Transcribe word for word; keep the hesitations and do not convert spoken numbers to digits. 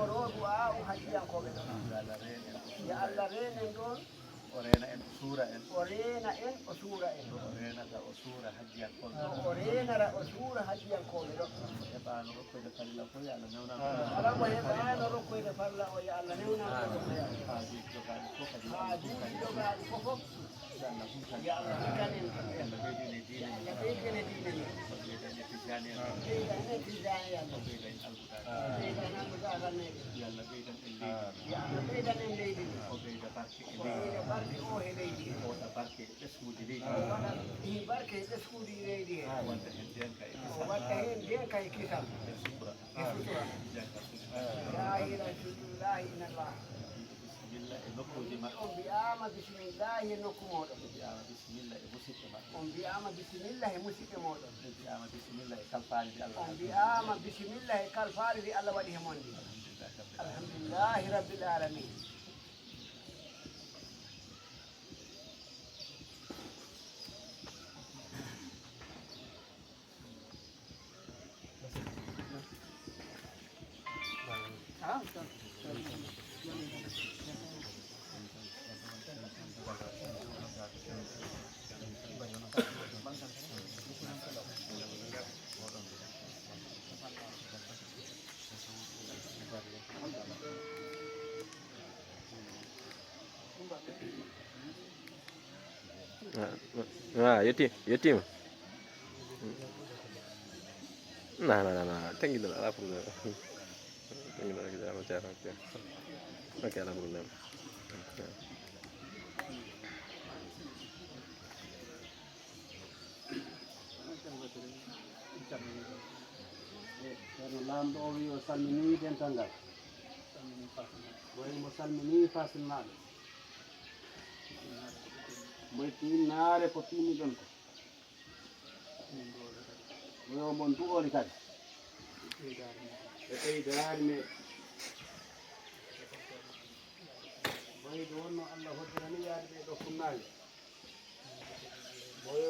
Ɗo du'aa'u hajjiyankooɓe ɗon. Yo Allah reen en. Yo Allah reen en ɗon. O reena en, o suura en. O reena en, o suura en. Ɗo o reenata, o suura hajjiyankooɓe. Ɗo o reenara, o suura hajjiyankooɓe ɗon. Mo heɓaano rokkoyde farilla fof, yo Allah newnan mo. Kala mo heɓaano rokkoyde farilla o, yo Allah newnan mo rokkoyal. Haajuuji jogaaɗi fof kadi, yo Allah humpita ɗi. Haajuuji jogaaɗi fof fof. Yo Allah humpita ɗi. Yo Allah humpita ɗi. Yo Allah ɓeydin en diine men. Yo Allah ɓeydin en diine men. O ɓeyda en tijaaniyal. O ɓeyda en tijaaniyal. O ɓeyda en alhuda. O ɓeyda en alhuda agal men. Yo Allah ɓeydan en leydi. Yo Allah ɓeydan en leydi. O ɓeyda barke e leydi. O ɓeyda barke o he leydi. O waɗa barke e ɓesnguuji leydi. O waɗa barke e ɓesnguuji leydi he. Wadda heen ndeenka e kisal. O wadda heen ndeenka e kisal. E sutura. E sutura. Jannga sutura. Laa ilaaha illallah. Bisimilla e nokkuuji maɓɓe. On mbi'aama bisimillaahi e nokku mooɗon. Ɓe mbi'aama bisimilla e musidɓe maɓɓe. On mbi'aama bisimilla e musidɓe mooɗon. Ɓe mbi'aama bisimilla e kalfaari ndi Allah. On mbi'aama bisimilla e kalfaari ndi Allah waɗi he mon ndi. Alhamdulillahi rabbil aalamiin. Alhamdulillahi rabbil aalamiin. Ah, ah, yetti, yettima. Non, non, non, non, tanguiɗo, ala problème. Tanguiɗo, ok, jarama, jarama, ok. Ok, ala problème. Ceerno Laamɗo o wi o salminii dental ngal. Mboy mo salminii Faasilnaaɓe. Mboy tiinnaare ko tiinniɗon ko. Mboy o mon du'ori kadi. E ɓeydaari meeɗen. Mboy nde wonno Allah hoddirani yaade ɓee ɗo funnaange. Mboy